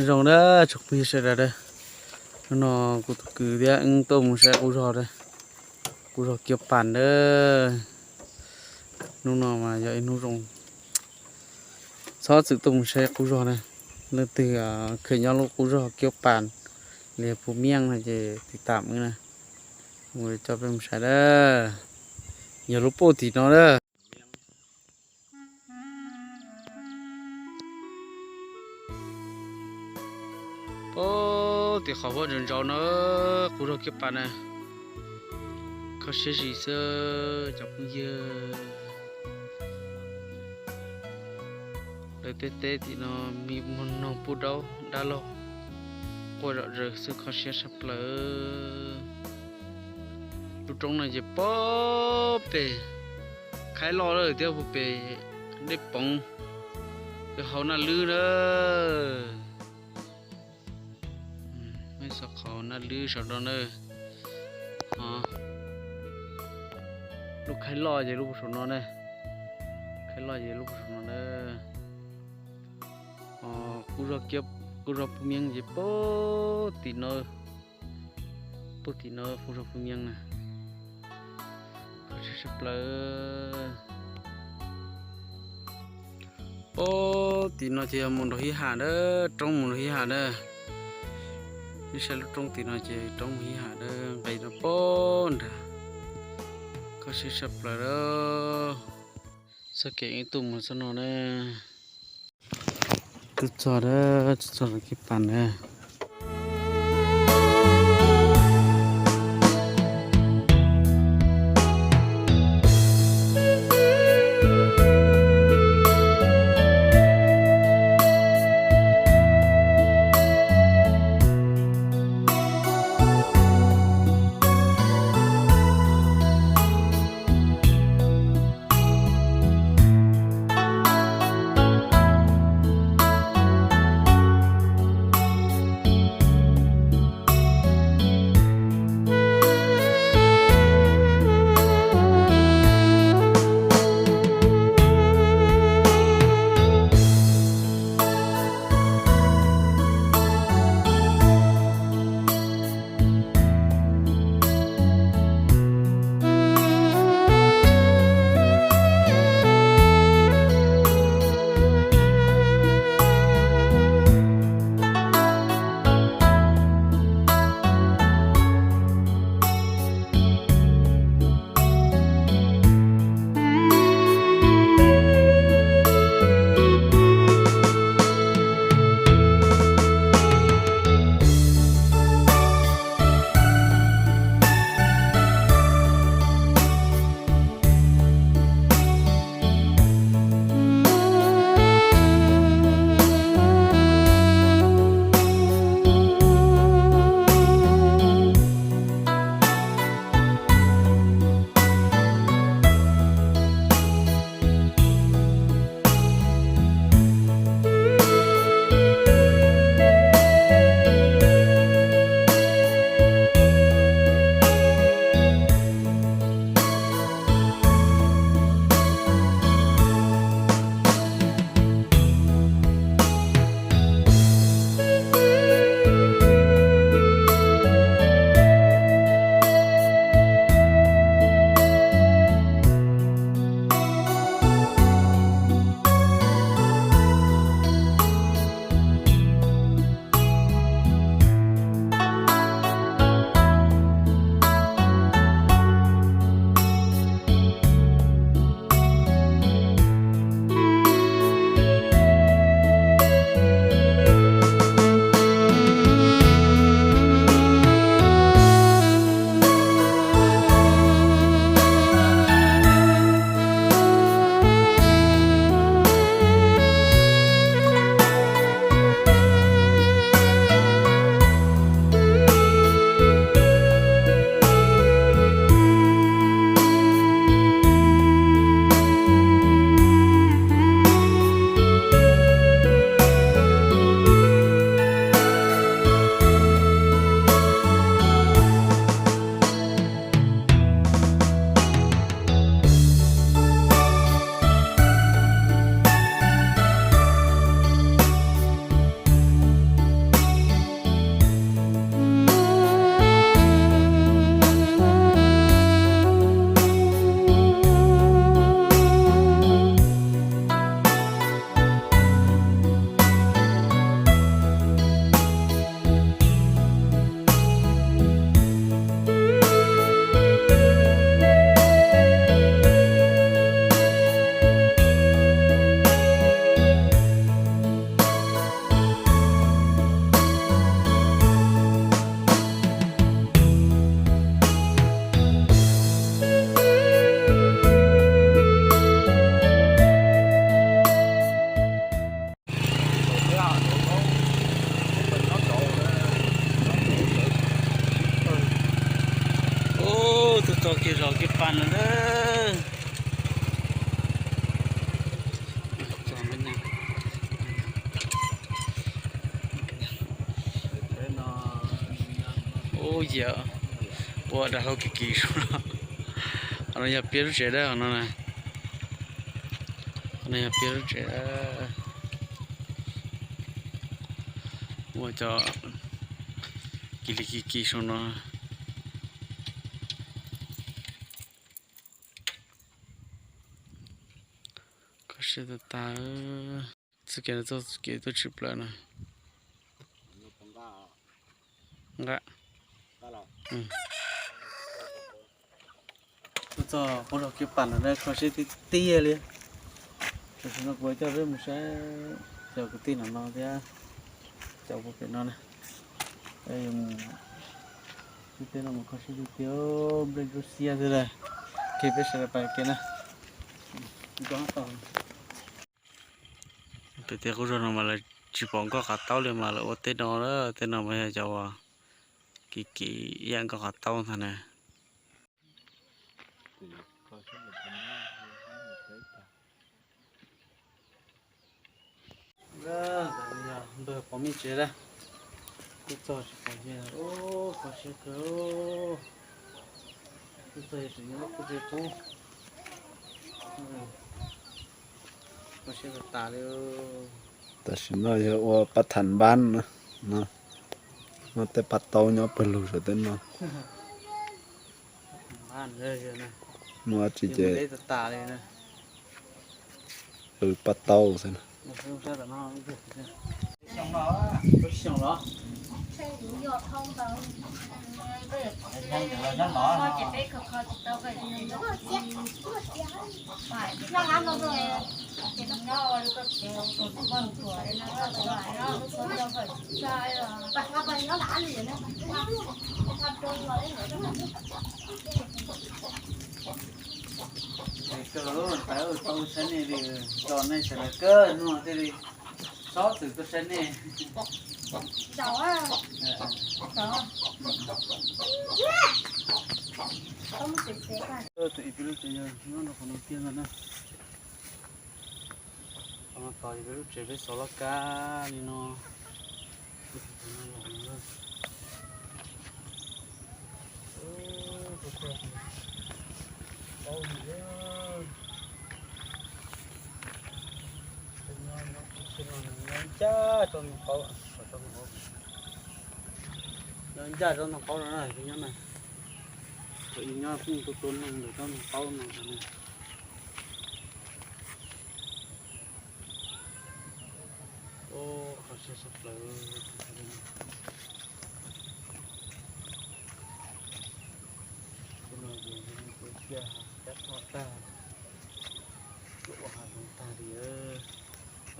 Zoo na, tsoom phooj ywg sawv daws, hnub no kuv tus kwv thiab wb tuaj mus saib qub zog, qub zog Kiab Pas na. Hnub no mas yog ib hnub zoo, txhob txwm tuaj mus saib qub zog na. Leej twg kheev nyob lub qub zog Kiab Pas li Phu Miaj no ces tiv tam wb na, mus coj peb mus saib na. Yog lub puag tim no na. Puag tim qhov huab ntsaus ntsaus no, qub zog Kiab Pas na. Kho siab zim xwb cov phooj ywg. Lawv tej teb tim no me muag noog pub daub dab laug quaj zom zaws xwb, kho siab tshaj plaws. Lub roob no ces puag pem Khaib Loj lawm thiab puag pem Dej Poov, pem hauv Naj Lwb na. Naj Lwb saum no na. Lub Khaib Loj ces lub puag saum no na. Khaib Loj ces lub puag saum no na. Qub zog Kiab, qub zog Phu Miaj ces puag tim no, puag tim no qub zog Phu Miaj na. Kho siab tshaj plaws. Puag tim no ces yog mus nram Hib Ham na, roob mus nram Hib Ham na. Nej saib lub roob tim no ces roob mus Hib Ham na, nqis no puag nrad. Kho siab tshaj plaws lawm. Txoj kev wb tuaj mus txoj no na. Tuaj txog, tuaj txog Kiab Pas na. Kiv pas no na. Ub, yam ua dag hau kiv kiv saum no. Qhov no yog peb lub tsev dab, qhov no na. Qhov no yog peb lub tsev dab. Ua cov kiv li kiv kiv saum no. Kho siab tag tag. Txoj kev no txoj kev tuaj tshwm plaws na. Nqa. Tuaj txog qub zos Kiv Pas no na, kho siab tiag tiag li. Tam sim no kuv coj peb mus saib cov kwv tij no no thiab cov puag pem no na. Peb mus, peb no mus kho siab tiag tiag, nplej ntsuab xiab xwb lawm. Ces peb sawv daws pais kev na. Pem tej qub zos no mas lawv tsis pom nkoj qhov taub li mas lawv ua tej no, tej no mas yog cov uas kiv kiv ib yam nkoj qhov taub ntag na. Npawg pom me tsev lawm. Kuj txog tsis pom kiag, kho siab kawg. Kuj txog tseem nyob kuj tsis pom. Kho siab tas tas li. Tam sim no yog ua pab tham npab no, muaj tej pab taub nyob pawg lug saum tej no. Muaj tsis ces qw pab taub xwb. Kawg, tau saib nej li, tso nej sawv daws kawg nug thiaj li txhob txwm tuaj saib nej. Tus ib peb lub tsev yog nyob rau qhov no kiag ntag na. Qhov no tos yog peb lub tsev peb xov loj kab li no. Nyob ncaj rau ntoo qaub, nyob ncaj rau ntoo qaub no na, nyob na. Thaum ub nyob kuj tua tua noog ntawm tsob ntoo qaub no na. Qhov siab tshaj plaws. Tus no ces tua ciaj cab thoj tag, ua hav zoov tag li.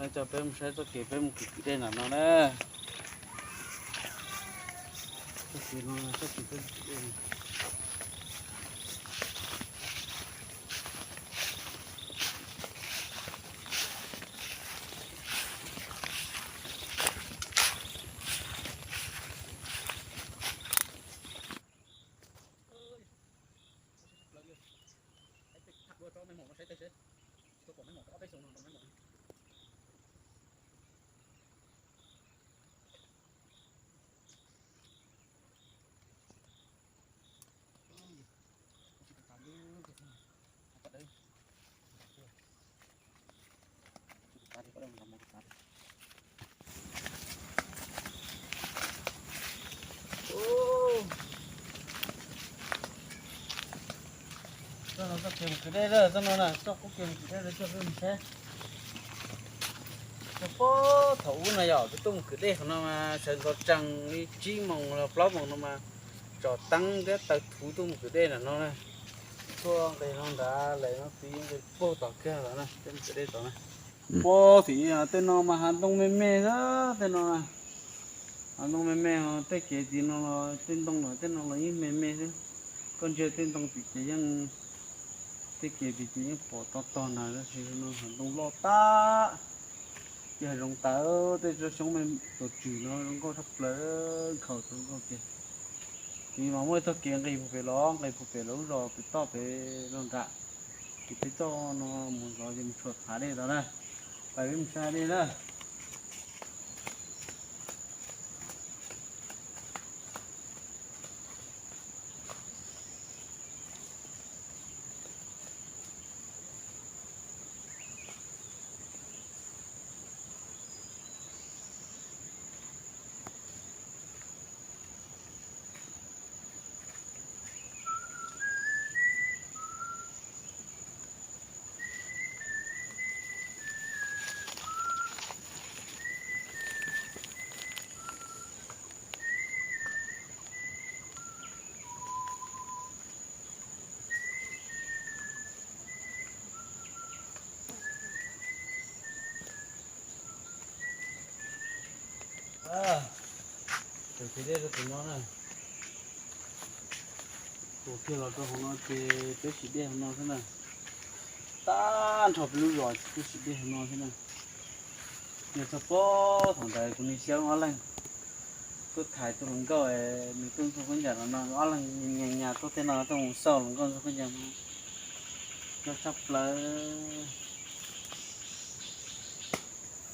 Coj peb mus saib txoj kev peb mus kwv kwv dej nram no na. Txoj kev no txoj kev peb kwv dej. Txoj no txoj kev mus kwv dej lawm, txoj no na, txoj qub kev mus kwv dej lawm, txoj peb mus saib. Txoj pob thaum ub no yog peb tuaj mus kwv dej qhov no mas sawv ntxov tsees li tsib moos los plaub moos no mas tsom teeb thiab taws thuv tuaj mus kwv dej nram no na. Tuaj nqes no nrad lawm no tid, nqes puag tom kawg los na, peb mus kwv dej tom na. Pob tim tej no mas hav ntoo me me xwb tej no. Hav ntoo me me, tej kev tim no los tej ntoo los tej no los yeej me me xwb. Koj ntsia tej ntoo tim ces yeej, tej kev tim ces yeej pom tog tog na, tab sis no hav ntoo loj tag. Ces hav zoov tas, tej tsob xyoob me tom tswm no zoo nkauj tshaj plaws, nkhaus tau nkauj kiag. Mas muaj ib txoj kev nqis puag pem los, nqis puag pem lawv lub zos pem toj pem los nram, ces peb txoj no mus zov ces mus tshuam thav dej tod na, pais peb mus saib dej na. Tawm kev dej rau pem no na. Tuam kiag los rau hauv no ces peb siv dej hauv no xwb na. Tag nrho peb lub zos ces peb siv dej hauv no xwb na. Yog txog pob thaum ntawd kuv niag xiab ob leeg tuaj thaiv tus hluas nkauj, nws tuaj ntxuag khaub ncaws no no, ob leeg nyas nyas tuaj tej no tuaj mus xauj hluas nkauj ntxuag khaub ncaws no. Yog tshaj plaws.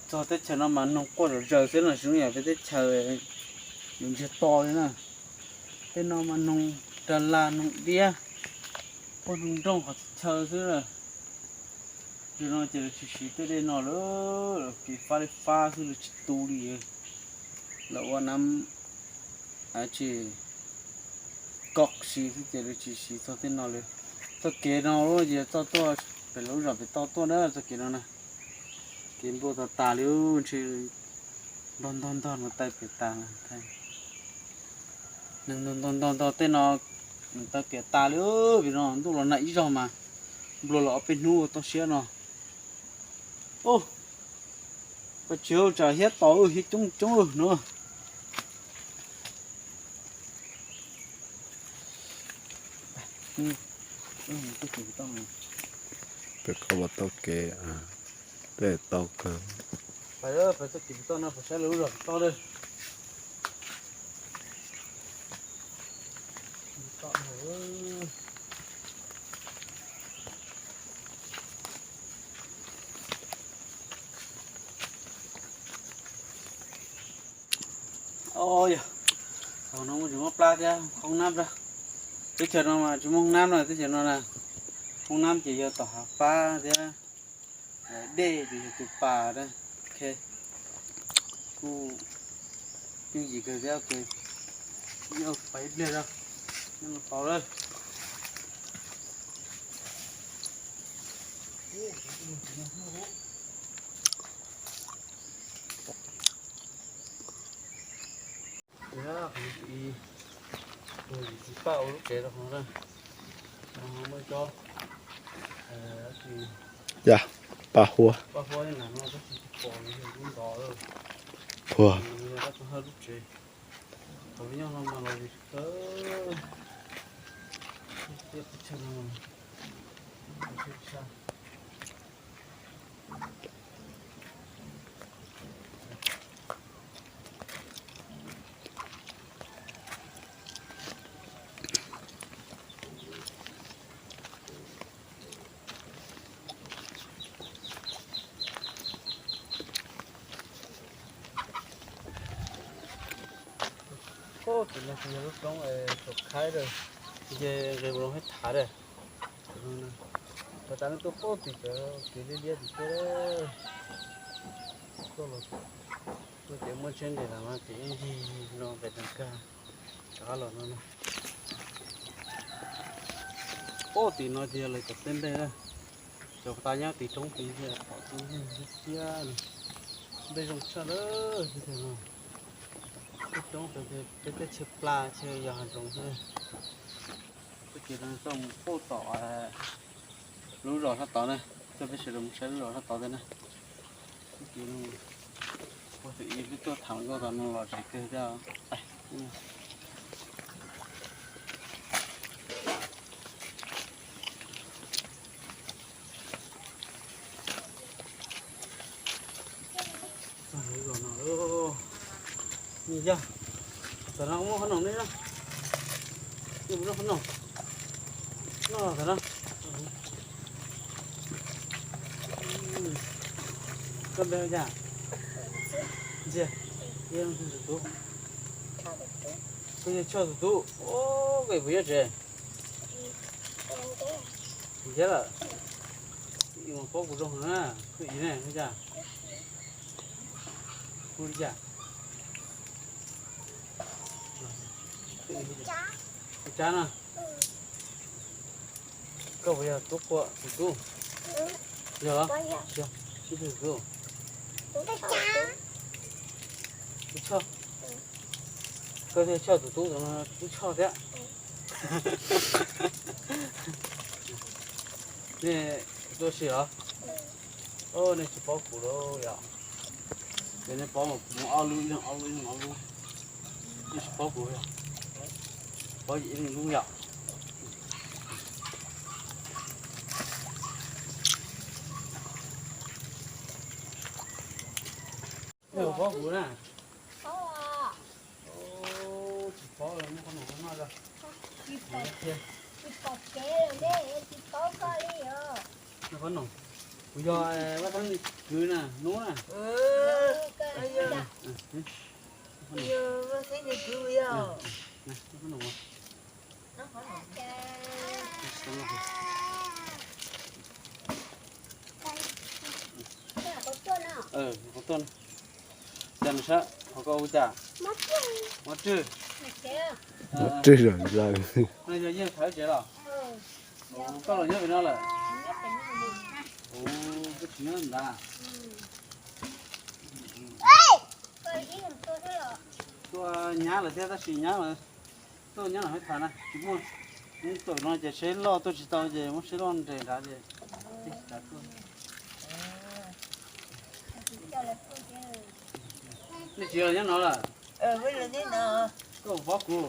Txog teb chaws no mas noog quaj zom zaws xwb no, tsis zoo yam peb teb chaws nws ntsiag to li na. Tej no mas noog rag laj noog diab, quaj noog nrooj qhov txhia chaw xwb na. Yog no ces lawv tsis siv tej dej no lawm, lawv kev fab dej fab xwb lawv tsis tu li. Lawv ua nab tsis koj siv xwb ces lawv tsis siv txog tej no li. Txoj kev no ces txoj tuaj pem lub zos pem toj tuaj na, txoj kev no na. Kev npua tas tas li, ntshe ntog ntog ntog no taw pem tas. Neeg ntog ntog ntog ntog tej no taw pem tas li, vim no ntuj los nag ib zaug mas nplua los ob peb hnub toj siab no. Ub, koj tsis ua tsam hiab tos hiab coob coob no. Peb qhov los tau kev, peb tau kawg. Peb txoj kev toj no peb saib lub zos toj lawm. Yog, thaum no tsis muaj plab thiab hoob nab rau. Teb chaws no mas tsis muaj hoob nab no, teb chaws no na. Hoob nab ces yog tom hav pab thiab. Dej ces yog tus pas na. Ok, kuj yooj yim kawg thiab, ok, yog pais ib pliag rau, nej mus tau lawm. Tus yim txiv paj ua lub tsev rau hauv na. Muaj cov paj huab, paj huab ib nam no tab sis tsis pom li, lub ntov lawm. Puag, lub tsev, thaum peb nyob no mas los yus tsis tau tiaj peb tshaj no, tshaj tshaj. Ub, tim no ces yog lub roob Tuam Khaib lawm, ces nqis mus rau Haib Thav lawm. Puag ta leej tuaj pub tim cov kev liab liab tim tiag. Tuaj los, tuaj ces muaj tsheb nres los no ces yeej yig no pem tag kag rov qab los no na. Pub tim no ces yog lawv cov teb nplej na. Cov tas nyob tim roob tid ces pom tib neeg xiab xiab, nplej zoo tshaj lawm tib neeg no. Tej roob peb tej tsheb pla tsheb yog hav zoov xwb. Txoj kev no txoj mus pub tom lub zos sab tod na, coj peb sawv daws mus saib lub zos sab tod thiab na. Txoj kev no puag tim ib peb tuaj tham nkauj tom no los zem kawg thiab. Txog lub zos no lawm. Ni yog, tam no muaj qhov no ne na. Noj, noj, noj los tau na. Koj npe hu cas? Ntxiag. Tus tub. Koj yog Tshoj tus tub. Koj puas nyob tsev? Ntiab lawm. Ib mus paub kuv zoo heev na, kuv ib ne hu cas? Hu li cas? Hu Tsab na. Koj puas yog Tub Quaj tus tub? Yog los? Yog, ib tug tus tub. Tub Tshoj. Koj thiaj Tshoj tus tub, tus no Tub Tshoj thiab. Nej tuaj si los? Nej tsis paub kuv lauj yom? Ces nej paub mas kuv muaj ob lub, ib leeg ob lub, ib leeg ob lub. Nej tsis paub kuv yom? Paub ib leeg lub yom? Nej puas paub kuv na? Tsis paub, muab qhob noom noj. Qhob noom, kuv yog Vaj Xeeb kwv na, Nub na. Qhov tuaj, cas nws sab qhov ko hu cas? Mob Rwg. Mob Rwg zam zaws. No yog yeej thawv tsev los? Koj los nyob pem no lawm? Koj tsis nyob ntawd. Tuaj nyab lawm thiab tab sis nyab mas tuaj nyob los tham na tsis muaj. Tuaj no ces seb loj tuaj tsis tau ces muab seb loj nres nrad ces. Nej tsis los nyob no lawm? Koj puas paub kuv?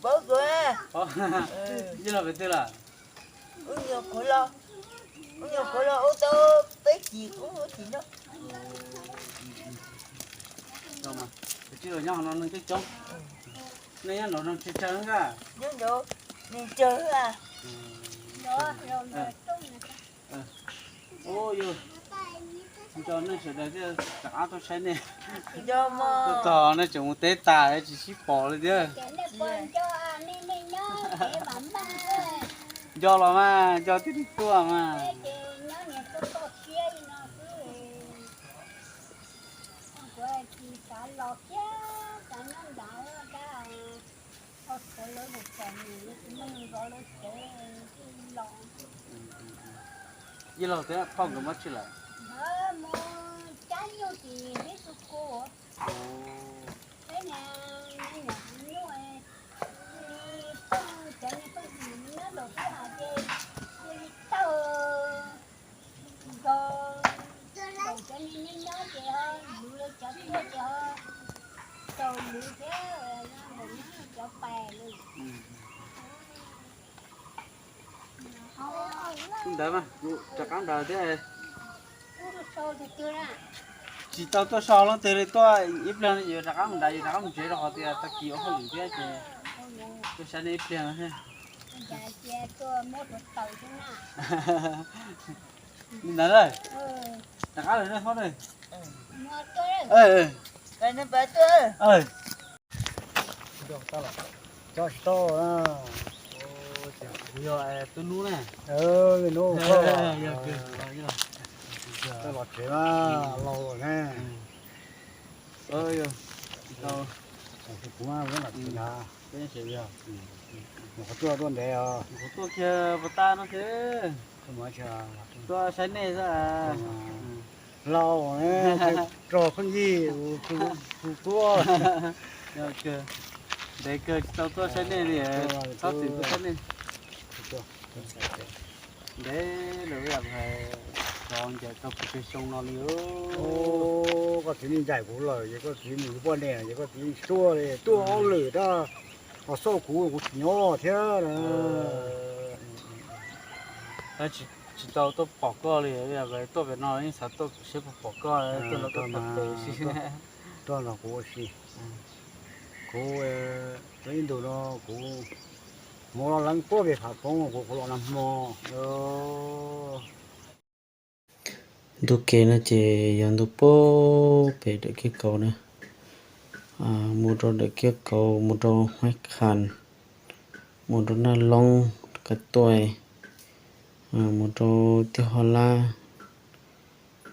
Paub kuv. Yeej los pem twg lawm? Wb nyuag qhuav los, wb nyuag qhuav los ua tau peb cim kub ua tim no. Tsis los nyob no neeg coob coob. Nej nyob nraum no tsawg tsawg na? Nyob nraud neeg tsawg a. Ua yog nco nej sawv daws thiaj rov qab tuaj saib nej. Tuaj txog nej tseem mus teb tas tsis sib pom li thiab. Nco los mas, nco thiaj li tuaj mas. Yij laug thiab phauj nkawd muab tsi lawm? Ntawd mas kuv rov qab nrad thiab. Tsis tau tuaj so leej twg li, tuaj ib pliag yuav rov qab mus nrad, yuav rov qab mus tsev rau qhov tias tag kis ua hauj lwm thiab ces tuaj saib nej ib pliag thiab. Li ntawd, rov qab lawm na. Cov tsis tau na. Kuv yog Tub Nub na. Nub, koj los tsev na, laus lawm ne. Kuv, kuv tuaj tuaj ntev os. Tuaj kiag puas tag no thiab. Tuaj saib nej xwb. Laus ne, rog pheej yig, kuv tuaj. Ntev kawg tsis tau tuaj saib nej li, txhob txwm tuaj saib nej. Ntev lawm, yam hais tso ncaim tau pes tsawg xyoo no li. Koj txiv neej ncaim kuv lawm ces koj txiv mus yuav poj niam ces koj txiv tsis tuaj li, tuaj ob lwm tab ho xauj kuv, kuv tsis nyob thiab na. Tsis tau tuaj pom koj li, tuaj pem no yeej xav tuaj seb puas pom koj, tuaj no koj pem si. Tuaj no kuv ua si. Kuv, ib ntus no kuv Hmo los leej tuaj pem phav poob kuv qhuav los nag hmo. Ntu kev no ces yog ntu poob pem dawm kiab kaus na, mus rau dawm kiab kaus, mus rau Huaib Khas, mus rau Naj Loob, Kab Tuaj, mus rau Tiaj Hoj Lab.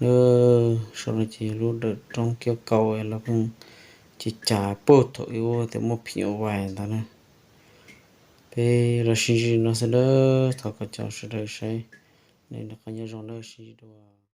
Lub saum no ces yog lub dawm roob kiab kaus los pheej ces cas puag thaum ub tias muaj phim nyuj vais ntawd na. Peb los sib ntsib no xwb nawb, thov kom cov sawv daws saib, nej noj qab nyob zoo nawb, sib ntsib dua.